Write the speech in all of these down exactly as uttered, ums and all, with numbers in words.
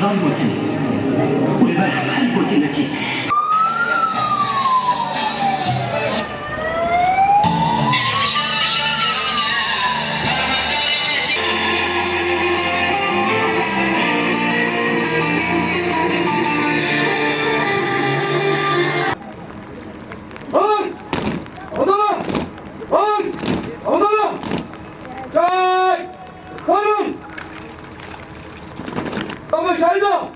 Gotin. Û li ber her gotinekî. Bas! Odana! Bas! Odana! Çek! Sarın! Ama şahida!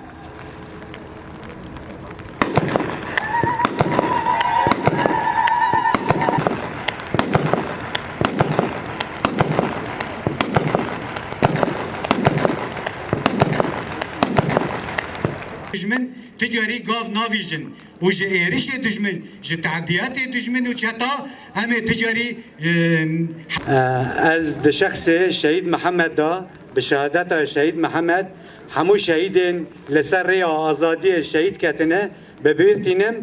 Dijmin ti carî gav navîjin û ji êrişê dijmin, ji tehdiyatê dijmin û çeta em ê ti carî, e, Ez di şexsê Şehîd Mihemed de, bi şehadeta Şehîd Mihemed, hemû şehîdên li ser rêya azadiyê şehîd ketine, bi bîr tînim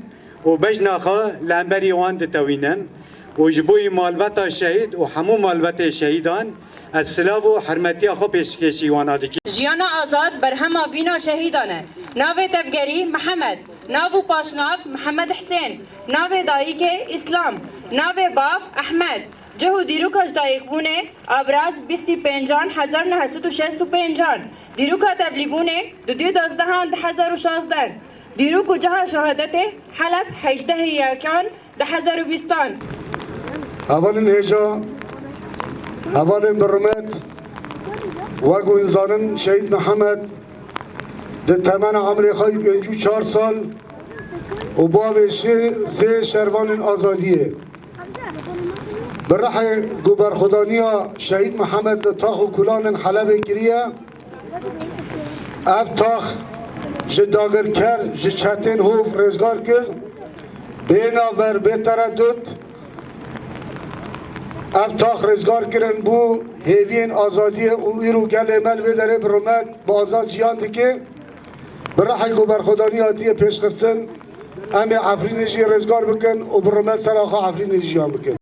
û bejna xwe li hemberî wan ditewînim û ji bo malbeta şehîd û hemû malbetê şehîdan ez silav û hurmetiya xwe pêşkêşî wana dikim. Jiyana azad berhema vîna şehîdan e. Navê tevgerî Mihemed, nav û paşnav Mihemed Hisên, navê dayikê Îslam, navê bav Ehmed, cih û dîroka ji dayikbûnê Abraz bîst û pêncan hezar neh sed û şêst û pêncan, dîroka tevlîbûnê di duyê dozdehan du hezar û şazdeh, dîrok û ciha şehadetê Heleb hejdehê yekan du hezar û bîstan. Hevalên hêja, hevalên bi rûmet, wek hûn zanin Şehîd Mihemed di temena emrê xwe yî pêncî û çar sal û bavê şê zê şervanên azadiyê. Bi rihê ku berxwedaniya Şehîd Mihemed li tax û kulanên Helebê kiriye, ev tax ji dagirker, ji çetên hov rêzgar kir, bê navber, bê teredut. Ev tax rêzgar kirin bû hêviyên azadiyê û îro gelê me li vê derê bi rûmet, bi azad jiyan dike. Bi rihê ku berxwedaniya hatiye pêşxistin, em ê Efrînê jî rêzgar bikin û bi rûmet sera xwe Efrînê jiyan bikin.